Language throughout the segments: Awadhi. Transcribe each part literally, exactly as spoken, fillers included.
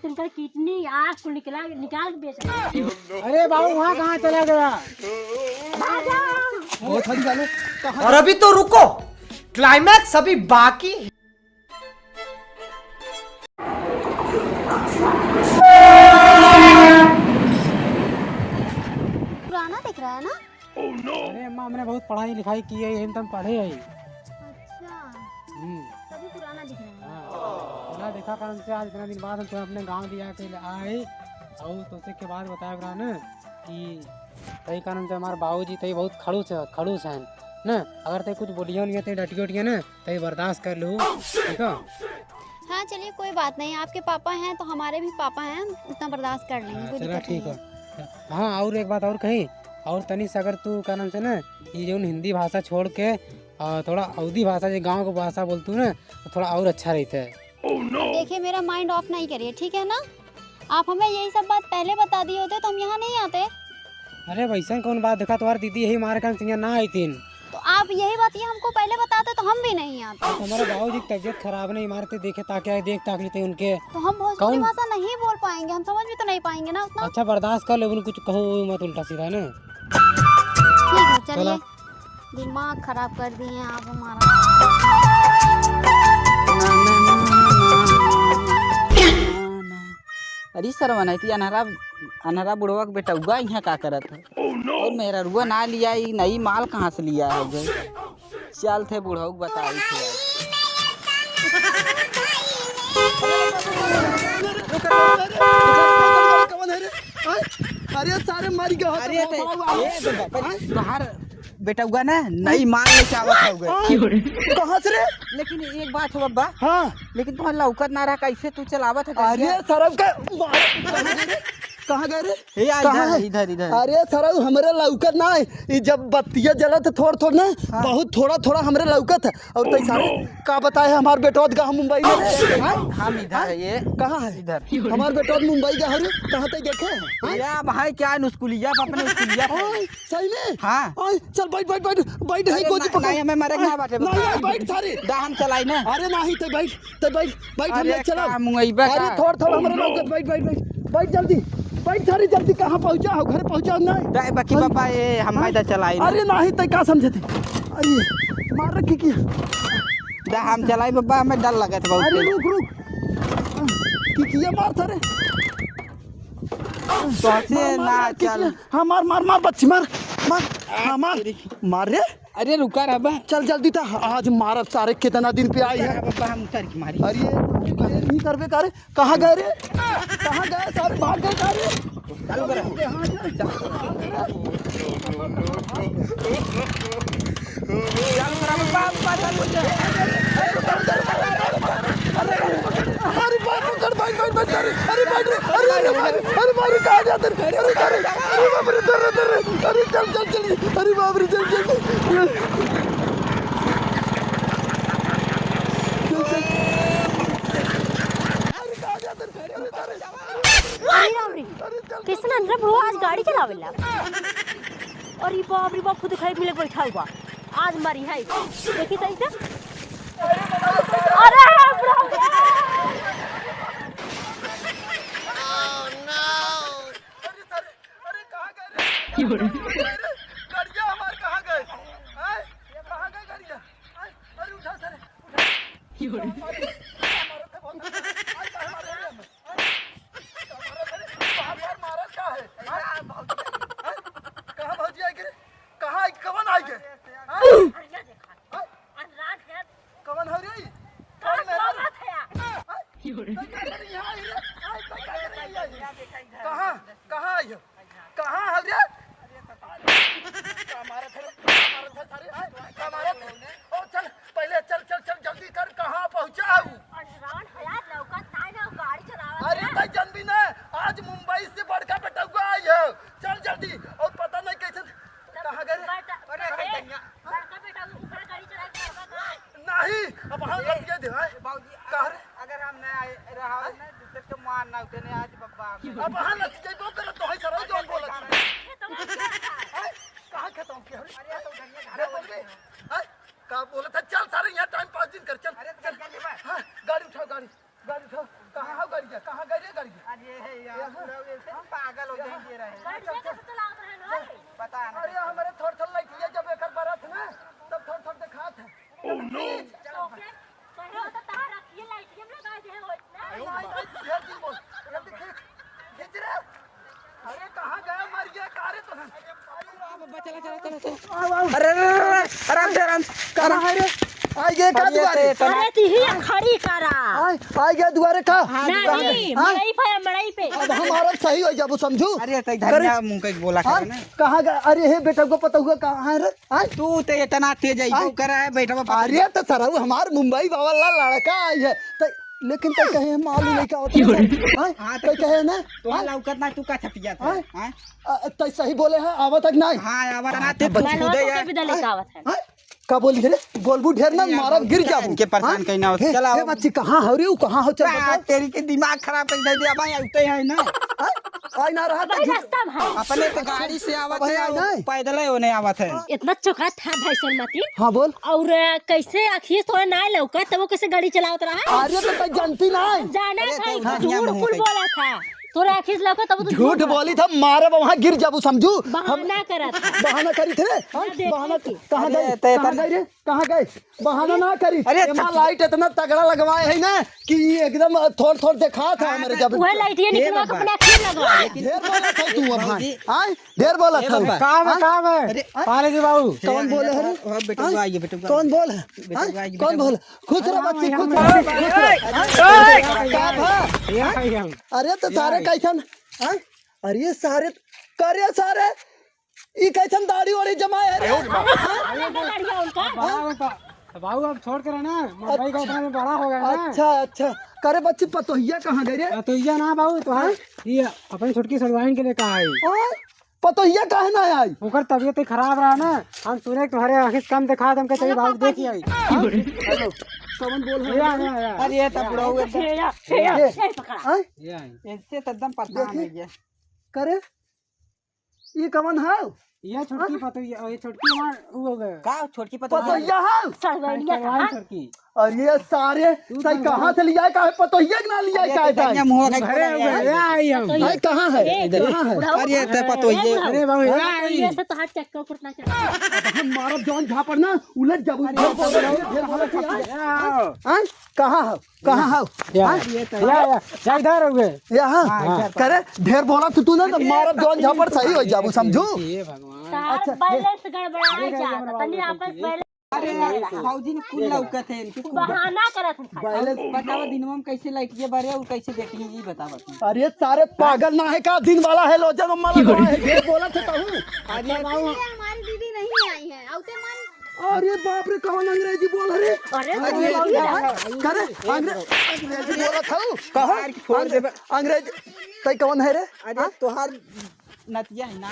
इनका किडनी, आँख को निकला, निकाल के बेच रहे हैं। अरे बाबू, वहाँ कहाँ चला गया? भाग जाओ। बहुत हद निकालो। कहाँ? और अभी तो रुको, क्लाइमैक्स अभी बाकी है। पुराना दिख रहा है ना? अरे अम्मा, हमने बहुत पढ़ाई लिखाई की है, यही में तो हम पढ़े हैं। अच्छा, हम्म। तभी पुराना दिख रहा है। हाँ, पुराना देखा कारण से आज इतना दिन बाद हम तो अपने गाँव भी आके आए और तो उसके बाद बताया करा ना कि तई कारण से हमारे बाबूजी तई बहुत खड़ूस है, खड़ूस हैं ना। अगर तई कुछ बोलियो नहीं है, तई डटियो उटियो ना, तई बर्दाश्त कर लू, ठीक है? हाँ, चलिए, कोई बात नहीं, आपके पापा हैं तो हमारे भी पापा हैं, उतना बर्दाश्त कर लेंगे, हाँ, कोई चला, दिक्कत ठीक नहीं है। है। हाँ, और एक बात और कही, और तनी से अगर तू का नाम से ना, ये जौन हिंदी भाषा छोड़ के, आ, थोड़ा अवधी भाषा, जो गाँव के भाषा बोलतू ना, तो थोड़ा और अच्छा रहता है। देखिए, मेरा माइंड ऑफ नहीं करिए, ठीक है ना? आप हमें यही सब बात पहले बता दिए होते तो हम यहाँ नहीं आते। अरे, वैसन कौन बात, देखा, तुम्हारी दीदी यही मारे कारण से यहाँ ना आई थी। तो आप यही बात ये हमको पहले बताते तो हम भी नहीं आते। तो हमारे बाबूजी की तबीयत खराब नहीं, मारते देखे ताकि आए, देख ताक लेते उनके। तो हम भोजपुरी कौन? भाषा नहीं बोल पाएंगे, हम समझ भी तो नहीं पाएंगे ना उतना। अच्छा, बर्दाश्त कर ले, उन्हें कुछ कहो मत उल्टा सीधा ना। ठीक है, चलिए। चला। दिमाग खराब कर दिए आप हमारा। अरे सरवन, इतनी अनहरा, अनहरा बुढ़वा के बेटउआ यहाँ का करत है? और मेहररुआ ना लिया, ई नई माल कहाँ से लिया है उधर? चल थे बुढ़ऊ के बताई थे आज। कवन है रे? आय? अरे सारे मर गए हो तो अरे ते, बाबा, ए, बाबा, आय? तोहार बेटउआ ना नई माल लेके आवत हउवे। आय? कहाँ से रे? लेकिन एक बात हो बब्बा, हाँ। लेकिन तुम्हार लौकत ना रहा, कैसे तू चलावत है अरे गाड़िया? सरऊ का मार, कहाँ गए रे? कहाँ गए रे? ए, आ, कहाँ इधर, है? इधर, इधर। अरे सरऊ, हमरे लौकत ना है। ई जब बत्तिया जलत है थोड़ थोड़ ना, हाँ। बहुत थोड़ा थोड़ा हमरे लौकत है। और तई सारे का बताए है हमार बेटवा गया मुंबई में रे? हाँ? हम इधर हाँ? है ये। कहाँ है? इधर। हमार बेटवा मुंबई गया है रे? कहाँ तई देखे हैं? हाँ? या भाई क्या नुस्कुलिया, अपने नुस्कुलिया। ओए, सही में? हाँ। ओए, चल बैठ, बैठ, बैठ, बैठ, अरे नहीं, गोदी ना, पकड़। नहीं, हमें मरे के ना बाटे, नहीं, बता। नहीं, बैठ सारे। दा हम चलाई ना। अरे नहीं, तई बैठ, तई बैठ, बैठ, हम अरे नहीं चलाओ। का मुंगईबा अरे का? थोड़, थोड़ हमरे लौकत, बैठ, बैठ, बैठ, बैठ जल्दी, बैठ सारे जल्दी। कहाँ पहुँचा हो? घर पहुँचा हो नहीं? दा, बाकी हम बाबा, ये हम हाँ? मैदा चलाई ना। अरे नहीं, तई का समझे थे? अरे, मार रखी की। दा हम चलाई बाबा, हमें डर लगत बहुत अरे तेज। रुक, रुक। किकिया मार सारे। तो हंसे मार, मार, ना मार, चल। किकिया। हाँ, मार, मार, मार, बच्ची, मार, मार, हाँ, मार, तेरी मार रे। अरे, रुका रहा बा। चल, जल्दी था, आज मारब सारे, कितना दिन पे आई है। रुका रहा बा, हम उतर के मारी। अरे, ये नहीं करबे का रे, कहाँ गए रे? कहाँ गए सारे, भाग गए सारे? चालू करा। कहाँ गए? चालू करा, बा, बा, चालू हो जा। अरे बाप रे, अरे, अरे, अरे, अरे, अरे, अरे, अरे, अरे, अरे, अरे, कहाँ जाते रे? अरे, अरे, अरे, बाप रे, अरे, अरे, अरे, चल, चल, चल, अरे बाप रे, चल, चल, चल। चल, चल। अरे, कहाँ जाते रे? अरे, अरे, अरे, अरे, राम रे, अरे, चल, कैसन चल, अंदर बुढ़वा आज गाड़ी चलावेला? अरे बाप रे बाप, खुद खाई मिले बैठा हुआ। आज मारी है। देखी तो इधर। अरे बुढ़ा। अरे, अरे, अरे, कहाँ गए रे? गाड़िया हमार कहाँ गए? आय? कहाँ गए गाड़िया? आय? अरे उठा सारे, उठा। अरे, मारत है बहुत। आय, काहे मारे रे हमें? आय? मारत है रे। बार बार मारत का है? आय? आय? कहाँ भौजी आई के? कहाँ आई? कवन आई के? आय? आय? कवन हो रे? कवन है रे? आय? कहाँ आई रे? आय, कहाँ आई रे? कहाँ? कहाँ आई हो? कहाँ है रे? का मारत है रे? का मारत है सारे? आय, का मारत है? ओ, चल, पहले चल, चल, चल, जल्दी कर, कहाँ पहुँचा हूँ? अंडरग्राउंड है यार, लौकत नाय ना, गाड़ी चलावत अरे, है। तै जनबी ना, आज मुंबई से बड़का बेटउआ आई है। चल जल्दी, और पता नहीं कैसे, कहाँ गए रे? बड़का, अरे, अरे, बड़का बेटा ऊपर गाड़ी चला के लौकत है। नहीं, अब हम बतिया दे, आय। बाबूजी, कहाँ रे? अगर हम ना आए रहा ना, दूसर के मार ना उठे ने आज बब्बा। अब हाँ ना, के को कर तो है सर, जो बोलत है। ये तो बात क्या है? आय, कहाँ खत्म किया रे? अरे, तो धनिया घर बोल बे। आय, का बोलत है? चल सारे, यहाँ टाइम पास दिन कर, चल। अरे, तो चल। हाँ, गाड़ी उठाओ, गाड़ी, गाड़ी उठाओ। कहाँ हो? कहाँ गए रे गाड़ी? अरे हे यार, पूरा ऐसे पागल हो जाएंगे रहे। गाड़ी कैसे चलावत रहे ना? पता नहीं। अरे हमरे थोड़ थोड़ लइटिया जब एकर बरत ना, तब थोड़ थोड़ देखात है। Oh no! तो क्या? कहे हो तो तार रखिए, लाइटिया में लगा दे हो इतना। नहीं, नहीं, ढेर दिन बोल। जल्दी खींच, खींच रे। अरे कहाँ गया मर गया का रे तोहन? चला, चला, चला, चला। अरे, अरे, अरे, अरे, आराम से, आराम से। कहाँ है रे? आई गए का अरे, दुआरे? ते, ते, अरे, ती ही खड़ी करा। आई, आई गए दुआरे का? नहीं, हाँ? मड़ई पे, मड़ई पे। अब हमारा सही हो जाबू, समझू? अरे, ते करे। धनिया मुंह के बोला हाँ? करे ना। कहाँ गए? अरे, हे बेटा को पता हुआ कहाँ है रे? हाँ? तू ते इतना तेज आई, हाँ? तू करा है, बैठा हुआ पता अरे, तो सरऊ हमार मुंबई वाला लड़का आई है। तो, लेकिन तो कहे हम आलू लेके आवत हैं। हाँ? हाँ, तो तो कहे ना? तोहार हाँ? लौकत ना, तू का छपिया था? हाँ? हाँ? अ, तै सही बोले है, आवत है कि नहीं? हाँ, आवत ना, ते हाँ, खुद बच्ची। खुदे है। भी दले का आवत है। हाँ? का बोली रे? बोलबू ढेर ना, अरे, मारब, गिर जाबू। इनके परेशान हाँ? कहीं ना हो। हे, चला हे आवत। बच्ची, कहाँ हो रे? ऊ कहाँ हो? चल आ, बताओ। तेरी के दिमाग खराब कर दे दे, अब आई उठे है ना। हाँ? आई ना रहा अब था, आई झूठ। रास्ता में है। अपने तो गाड़ी से आवत अब आई है, आई ना। पैदल है, ओने आवत है। इतना चौका था भाई सलमती। हाँ, बोल। और, अ, कैसे आखिर तोरा ना लौका, तब वो कैसे गाड़ी चलावत रहा? अरे, तो तै जानती ना। जाना अरे, था, तो उधर झूठ नियम हो कुल गई। बोला था। तोरा आँखी से लौका तब तो झूठ बोली था, मारब वहाँ गिर जाबू, समझू? बहाना करत है। बहाना करी थे? हाँ, बहाना देखी थी। कहाँ अरे, गई? ते कहाँ इतना गई रे? कहाँ गई? बहाना ना करी। अरे, एमा अच्छा। लाइट इतना तगड़ा लगवाए है ना कि ये एकदम थोड़ थोड़ देखा था हाँ, हमारे तो जब वह लाइट ये ए निकलवा के बाबा। अपने आँखी में लगवा ले। ढेर बोला था तू अब, हाँ। भौजी। हाँ? ढेर बोला ए था। बाबा। काम है, हाँ? काम है। अरे, पाले जी बाबू। कौन बोले है रे? हाँ, बेटा, हाँ? आइए, बेटा, कौन बोल है? बेटा, हाँ? आइए, कौन बेटा। बोल? खुश रह बच्ची, खुश रह, खुश रह। का भा? अरे तो सारे कैसन? हाँ? अरे सारे, करे सारे, ई कैसन दाढ़ी ओढ़ी जमाए है रे? हाँ? बाबू, अब छोड़ के रहना, मुंबई का इतना बड़ा हो गया ना। अच्छा, अच्छा। करे बच्ची, पतोहिया कहाँ गई रे? पतोहिया ना बाबू, तो है, ये अपनी छोटकी सड़वाइन के लिए कहा है। हाँ? पतोहिया काहे ना आई? ओकर तबीयत ही खराब रहा ना, हम सुने कि तुम्हारे आँखी से कम देखा, हमके चाहिए बाबू देखी आई। हेलो, कौन बोल रहा है? या, या, या। अरे ये तो बुढ़ऊ एकदम ये, ये, ये, ये पकड़ा। हाँ? ये आई। इससे तो एकदम परेशान देखी? है ये। करे? ये कौन है? ये छोटकी हाँ? पतोहिया, ये छोटकी हमार वो हो गए। का छोटकी पतोहिया? पतोहिया है? सड़वाइन सड़वाइन कहाँ? छोटकी। अरे सारे, तू तै तो कहाँ से लिया है? काहे पतोहिया के ना लिया है? अरे काहे तो ताई? धनिया मुँह का घरे हो गए, या आई हम। भाई, कहाँ है? ए, इधर। कहाँ है? बुढ़ऊ। अरे, ते पतोहिए। अरे बाबू, या हाँ, आई। ये से तो हाथ चक्का उकरना चाहिए। अब हम मारब जौन झापड़ ना, उलट जाबू। अरे, ढेर बोलत है, ढेर बोलत है, हाँ? या। हाँ? कहाँ है? कहाँ है? या, हाँ? या, या, या इधर हो गए। या, हाँ? हाँ, इधर। करे, ढेर बोलत तू ना, तो मारब जौन झापड़ सही हो जाबू, समझू? हे भगवान। तार अच्छा, बैलेंस गड़बड़ा जाता, तनी आपस बैलेंस अरे, भौजी ने कुल लौकत है इनके, कुल। बहाना करत है खाली। बैलेंस बतावा, दिनवा में कैसे लाइट ये बरे और कैसे देखी, ये बतावा तू। अरे, सारे पागल ना है का? दिन वाला है, लोजन वाला ना है, ढेर बोलत है कहूँ। अरे, बाबू। इसलिए हमारी दीदी नहीं आई है। औते मन। अरे बाप रे, कौन अंग्रेजी बोल रहे? अरे, अरे, अंग्रेजी, करे, अंग्रे-, अंग्रेजी बोलत हूँ। कहाँ? मार के फोड़ देबे। अंग्रेज, तै कौन है रे? अरे, हाँ? तोहार नतिया है ना।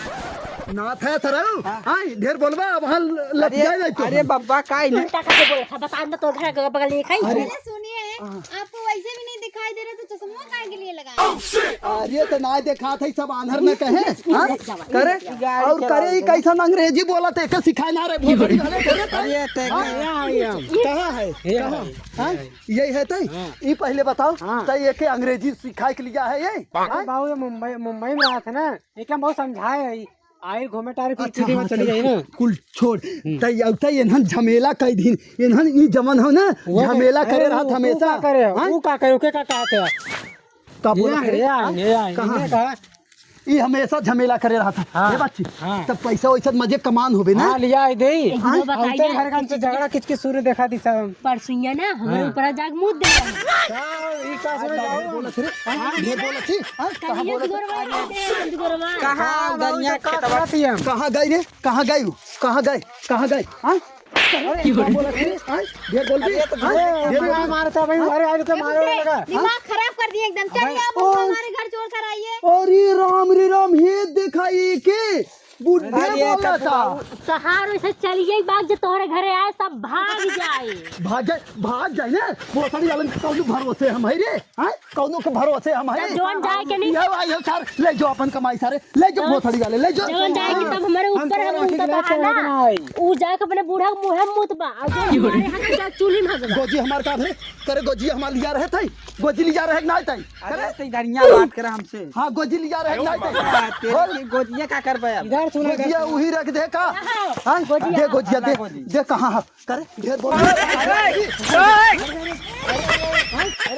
नाथ है सरऊ? हाँ। हाँ, ढेर बोलबा, अब हाँ ल-, अरे, लतिया जाए तो। अरे बब्बा, काई ना? उल्टा करके बोला था, बता ना तो घर के बगल में खाई। अरे। पहले सुनिए, हाँ। आपको वैसे भी नहीं दिखाई दे रहे तो चश्मा काहे के लिए लगाए? अरे तो ना देखा था, सब आंधर में कहे, हाँ? करे? और करे, ई कैसन अंग्रेजी बोला थे, के सिखाए ना रे, भोसड़ी वाले, करे? अरे, ते हाँ? कहाँ है? कहाँ? हाँ? यही है तै? हाँ। ई पहले बताओ, हाँ। तै एके अंग्रेजी सिखाए के लिया है ये? अरे हाँ? बाबू, ये मुंबई, मुंबई में रहा था ना, एके हम बहुत समझाए है, आई घूमे टारे फिर हाँ, चली हाँ, जाई ना। कुल छोड़। हम्म। तै, तै एनहन झमेला कई दिन, एनहन ई जमन हो ना, वो झमेला करे अरे, रहा वो, हमेशा। वो का करे? हाँ? वो का करे? ओके का कहते हैं? का बोलत है? ये, ये, हाँ? ये, ये, कहाँ ये है? कहा? ई हमेशा झमेला करे रहा था। हाँ। ए बच्ची, हाँ। तब पैसा वैसा मजे कमान होबे ना? हाँ, लिया आई दे। हाँ? एक दो बताई दे। घर का हमसे झगड़ा किचकिच शुरू देखा दी सब। परसुइया ना, हमरे हाँ। ऊपर जाग मुँह दे रहा है। का, ई का समझ आज आओ? ढेर बोलत रे? हाँ? ढेर बोलत थी? हाँ? कहाँ कहाँ ये बोलत? दुगरवा ना दे, दुगरवा। कहाँ हाँ, उधरिया बाबू, तो का खेतवा? करत ही हम? कहाँ गई रे? कहाँ गई? कहाँ गई? कहाँ गई? हाँ? अरे, का बोलत रे? हाँ? ढेर बोल दी? अरे, तो हाँ? अरे, ढेर बोल दी? मारता भाई, अरे, आज तो मारो लगा। दिमाग खराब कर दिए एकदम। चलिए, आप ओ। हमारे घर छोड़ कर आइए। अरे राम रे राम, ये देखा ये के? बुढ़- अरे, बोला था। तहार वैसे चलिए बाग जो तोहरे घरे आए, सब भाग जाए। भाग जाए, भाग जाए ना। भोसड़ी वालन के कौनो भरोसे हम है रे? हैं? कौनो के भरोसे हम है? जौन जाए के नहीं। ये आई हो सार, ले जाओ अपन कमाई सारे, ले जाओ भोसड़ी वाले, ले जाओ। जौन जाए के तब हमारे ऊपर हम उनका बहाना। ऊ जाके अपने बूढ़ा के मुँह में मुतबा, और जो हमारे यहाँ के जाके चूल्ही में हगबा। गोजी हमार का है? करे गोजी हमार लिया रहे थे, गोजी लिया रहे ना थे। अरे, तो इधर यहाँ बात करे हमसे। हाँ, गोजी लिया रहे, नहीं तो। हाँ, तेरे बोल। की गोजिया का करबे अब? इधर सुनो, इधर गोजिया सुनो। उही रख दे का? हाँ, हाँ? गोजिया। दे गोजिया, दे, गोजी। दे कहाँ है? करे, ढेर बोल। अरे, अरे,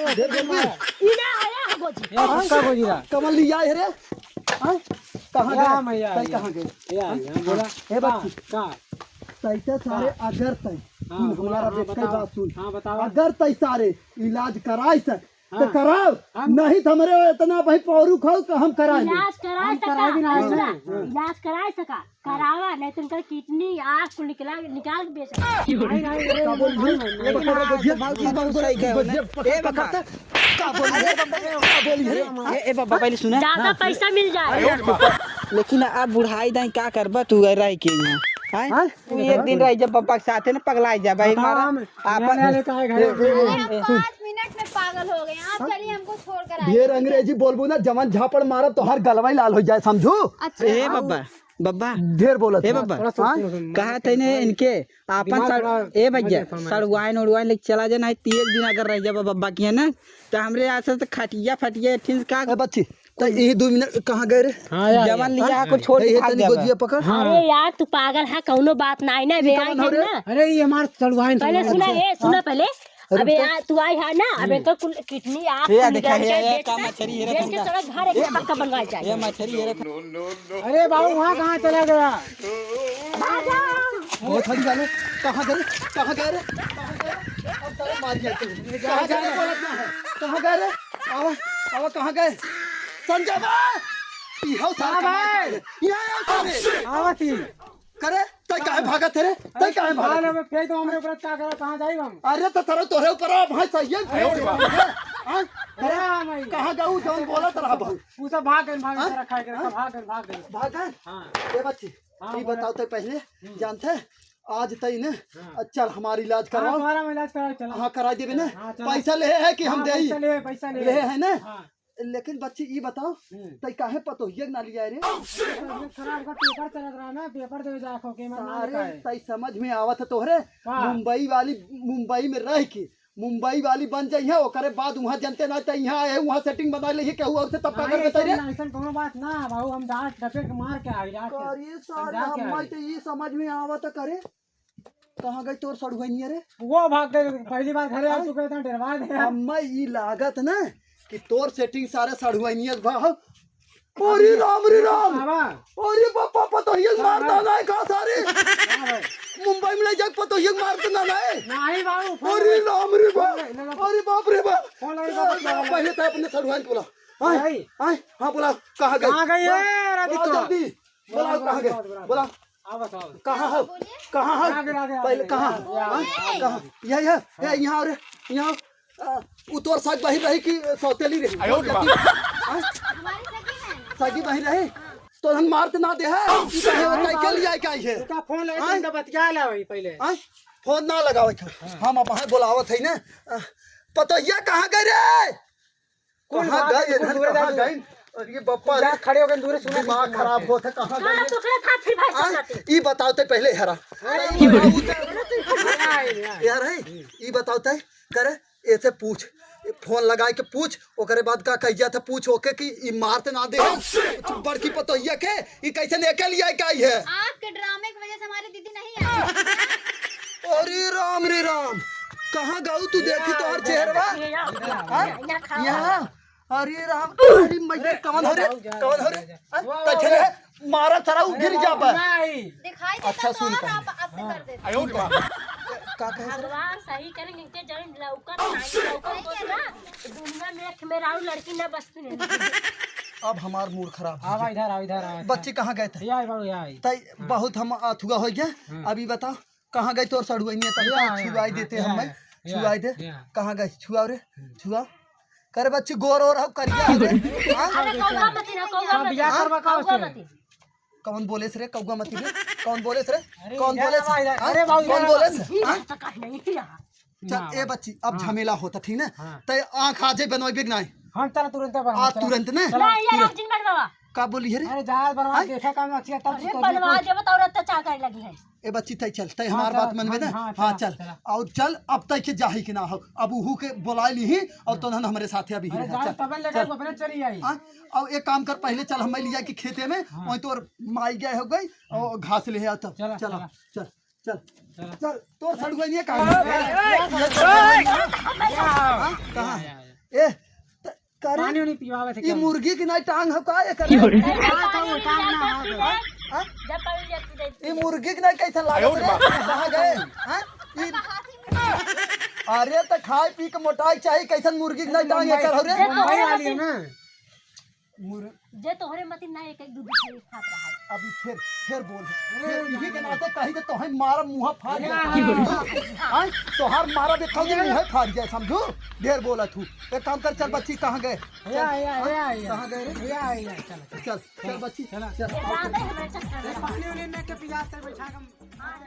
अरे, ढेर बोल। ई ना आया है गोजी। ये किसका गोजी रहा? कमल लिया है रे? हाँ? कहाँ या गए? मैया, तै या। कहाँ गए? या, हाँ? या, बोला। ए का, बच्ची। का? तै तो सारे हाँ। अगर तै हाँ, तू बोला, हमारा हाँ, बेटा बताओ। बात सुन। हाँ, बताओ। अगर तै सारे इलाज कराए सक, तो हाँ। कराओ, हम नहीं तो हमरे इतना भाई पौरू खाओ तो हम कराए दे। इलाज कराए हम सका, कराए भी नहीं सुना, हैं। हाँ। इलाज कराए सका, करावा, नहीं तो उनका किडनी, आँख को निकला, निकाल के बेच। नहीं, नहीं, ये का बोल रही? नहीं, ये नहीं, बता रहा, नहीं, गोजिया, नहीं, गोजिया, नहीं, गोजिया, नहीं, गोजिया, नहीं, पकड़, नहीं, पकड़, नहीं, का बोल रही है? का बोल रही है? ए, ए, बाबा, पहले सुना। ज्यादा हाँ। पैसा मिल जाए। लेकिन अब बुढ़ाई दाई का करबा तू रह के यहाँ? हैं? हाँ? तू एक दिन रह जब बाबा के साथे न पगलाई जाबा, एक बताओ मारा हम, आपन नया नया लेके आए घर। ए, ए, अरे, हम ए, सुन। पाँच मिनट में पागल हो गए। आप हाँ? चलिए, हमको छोड़ कर आइए। ढेर अंग्रेजी बोलबू ना, जवन झापड़ मारब, तोहार गलवा ही लाल हो जाए, समझू? अच्छा। ए बब्बा, बब्बा। ढेर बोलत ए है। बब्बा। थोड़ा सोच हाँ? समझ में कहा थे ने इनके, आपन दिमाग सड़-, थोड़ा ए भैया, मत फरमा। सड़ुआइन उड़ुआइन लेके चला जाना है, तीन दिन अगर रह जाबा बब्बा के यहाँ ना, तो हमरे यहाँ से तो खटिया फटिया एठिन का ए बच्ची, तो यही दो मिनट कहाँ गए रे? हाँ यार, जवन लिया हाँ? को छोड़ के भाग जाबा। गोजिया पकड़। हाँ। अरे यार, तू पागल है, कौनो बात नाई ना, बे, कौन हो रे? ना। अरे, ये हमार सड़ुआइन, पहले सड़ुआइन। सुना, ए, सुना हाँ। पहले। अरे अबे तो यार, तू आई है ना, अबे हम्म। तो कुल किडनी आप ये कुल देखा, निकाल ये, के ये बेच का के, मछली, ये बेच के रखा। तेरा घर एक पक्का बनवा जाए। ये मछली, ये रखा। अरे बाबू, वहाँ कहाँ चला गया? भागो। बहुत हरी वाले, कहाँ गए रे? कहाँ गए रे? कहाँ गए रे? अब सारे मार गए तुम। कहाँ गए रे? बोलत ना है। कहाँ गए रे? आवा, आवा, कहाँ गए? संजय बा! इहो सारे हाँ भाई। कहाँ गए? यहाँ आओ सारे। आवा थी। करे, तै काहे भागत है रे? तै काहे भागत है? अरे, हमें फेंक दो, हमरे ऊपर क्या करा, कहाँ जाई हम? अरे, तो तोरे, तोरे ऊपर आ, भाई, सही है, फेंक दे। हाँ? अरे, हाँ, भाई। कहाँ जाऊ, जौन बोलत रहा, भाऊ? उ सब भाग गए, भाग हाँ? गए, रखा है, हाँ? भाग गए, भाग गए। भाग गए? हाँ। ए बच्ची, हाँ, ई बोला। बताओ तो पहले, हम्म। जानते हैं, आज तई ने, हाँ। चल हमार इलाज हाँ, करवाओ। तुम्हारा इलाज कराओ, चलो। हाँ, करा देबे ना। हाँ, चलो। पैसा ले है कि हम हाँ, देई? पैसा ले, पैसा ले। ले है ना? हाँ। लेकिन बच्ची ई बताओ, हम्म। तई काहे पतोहिया के ना लिया रे? तबियत खराब का पेपर चलत रहा ना, पेपर देवे जाए खो के, मैं ना सारे लेके आए। तई समझ में आवत है तोहरे। हाँ। मुंबई वाली, मुंबई में रह के मुंबई वाली बन जाई है, ओकरे बाद उहाँ जनते ना त इहाँ आए, उहाँ setting बना लेही केहू और से, तब का हाँ, करबे ऐसन तैरे? ना, ऐसन कोनो बात ना, बाबू, हम डांट डपट के मार के आई, डांट के। अरे सारे, समझा के हम्मा आई। तो ई समझ में आवत करे, कहाँ गई तोर सड़ुआइनिया रे? वो भाग गए, पहली बार घरे आ हाँ? चुके थे, डरवा दे। हम्मा ई लागत ना कि तोर setting सारे सड़ुआइनिया भा, अरे राम रे राम। बाबा। अरे बापा, पतोहिया के मार डाला है का सारे? हाँ भाई। मुंबई में ले जाके पतोहिया के मार डाला है। नहीं बाबू, फोन अरे लगा। राम रे बाप। फोन लगा, लगा। अरे बाप रे बाप। फोन लगा, लगा, लगा। पहले तो अपने सड़ुआइन बोला। हाँ, भाई। हाँ, हाँ, बोला, कहाँ गए? कहाँ गई है बोला, राधिका? बोला जल्दी। बोला, बोला, कहाँ गए? बोला, बोला। बोला। आओ, बस आओ। कहाँ हो? बोलिए। कहाँ हो? आगे, आगे, आगे, पहले कहाँ? आगे, आगे, हाँ? आगे। कहाँ? यहाँ, यहाँ, यहाँ, अरे, यहाँ। आ, उ तोर साग बहिर रही कि सौतेली रही? आयो रे बाप। हाँ? हमारी सगी बहन। सगी बहिर रही? हाँ। तो हम मार त ना दे है? ई कहे हो, कई के लिए आई, का आई है? रुका, फोन लगा, हाँ? तुमका बतिया ला वही पहले। हाँ? फोन ना लगावे के। हाँ। हम अब वहाँ बोलावत है ना। आ, पतोहिया कहाँ गए रे? कुल कहाँ बात गए? कुल इधर दूर कहाँ जा, गए? अरे बापा जा रे। खड़े होके दूर सुना दिमाग खराब होत है, कहाँ का गए? पकड़ा था फिर भाई हाँ? साहब? ई बताओ ते पहले हरा। अरे, ई बताओ ते। अरे, तू यार है, ई बताओ ते। करे, ऐसे पूछ, फोन लगाए के पूछ, ओकरे बाद का कह जात है, पूछ ओके कि ई मार त ना दे। बड़की पतोहिया के, ई कैसे लेके लिया, का ई है? आपके ड्रामे की वजह से हमारी दीदी नहीं आई। अरे राम रे राम, कहाँ गऊ तू, देखी तोहर चेहरवा? हाँ? यहाँ? अरे राम, अरे मैया, कौन हो रे? कौन हो रे? हाँ? कैसे रे? मारा सारा उ गिर जाबा। नहीं। दिखाई देता अच्छा, तो सुन और पहले। आप, आपसे कर देते। आयो रे बाप। का कहे सर? भगवान सही करें, इनके जन लौकत नहीं, लौकत को ना, दुनिया में एक मेरा और लड़की ना बचती नहीं। अब हमार मूड खराब हो आवा गया। इधर, आवा इधर, आवा। बच्ची कहाँ गए थे? ये आई बाबू, ये आई। तई हाँ। बहुत हम अथुआ हो गया। हाँ। अभी बताओ, कहाँ गई तोर सड़ुआइनिया? तनी ये आई, छुआई ये देते आई, हमें। ये छुआई आई, दे। ये आई। कहाँ गई? छुआ रे। हम्म। छुआ। करे बच्ची, गोर और हो, करिया हो रे। हाँ? अरे कौआ मती ना, कौआ हाँ, मती। बियाह हाँ? करवा का कौआ उसे? मती। कौन बोलेस रे, कौआ मती रे? कौन बोलेस रे? अरे, कौन इधर बोलेस? आवा, इधर। हाँ? अरे बाबू, कौन इधर बोलेस? आवा। हाँ? तो कहीं नहीं किया। चल, ना। ए बच्ची, अब हाँ। झमेला होता, ठीक ना? हाँ। तै आँख आजे बनवाई बिग नाई। हम चला तुरंत बनवा, आ, चला। तुरंत ने? चला। नहीं, ये तुरंत। राम जी बनवावा। का बोली है रे? अरे, जहाज बनवा, आँय? देखा काम अच्छी है, तब अरे, तुझको बनवा, देखो। जब बताओ, रत्ता चाह करे लगी है। ए बच्ची, तै चल, तै हाँ, हमार चला, बात मनबे हाँ, ना? हाँ, हाँ, चला, चल। चला। और चल, अब तै के जाही के ना हो, अब उहू के बोलाए ली ही, और हाँ। तोहन हमरे साथे अभी अरे, ही रहा, जाओ, चल, तबे लेकर चल। वो अपने चली आई। हाँ? और एक काम कर, पहले चल, हम लिया के खेते में, हाँ। वहीं तोर माई गए हो गई, और घास ले आओ तब। चला, चला, चला। चल। चल, चल। चल, तोर सड़ुआ नहीं है कहाँ? ए, ए, ए, हाँ, कहाँ? या, या, या। ए, त-, करे? पानी उनी पिवावे थे ई क्या? मुर्गी की नाई टांग है का ये करे? अरे, हाँ, पानी तो उनी टांग ना पिया, हाँ, पी ले। हाँ? जब पानी लिया, पी ले। ई मुर्गी की नाई कैसे लागत रे? कहाँ गए? हाँ? ई, अरे, त खाए पी के मोटाई चाहिए, कैसन मुर्गी की नाई टांग है कर हो रे? मुंबई वाली है ना? मुर- जे तोहरे मती ना एक एक दू दू खाई खात रहा है। अभी फिर, फिर बोल। अरे फिर इही के नाते कही तो तोहे मारा मुंह फाड़ दे। हाँ। हाँ, तोहार मारा देखा दे मुंह फाड़ जाए, समझू? ढेर बोला तू। एक काम कर, चल बच्ची, कहाँ गए? भैया, भैया, भैया, भैया। कहाँ गए रे? भैया, भैया, चल, चल। चल, चल बच्ची, चला। चल। ज्यादा ही हमारे चक्कर में। पानी उनी में के पिया से बैठा के हाँ,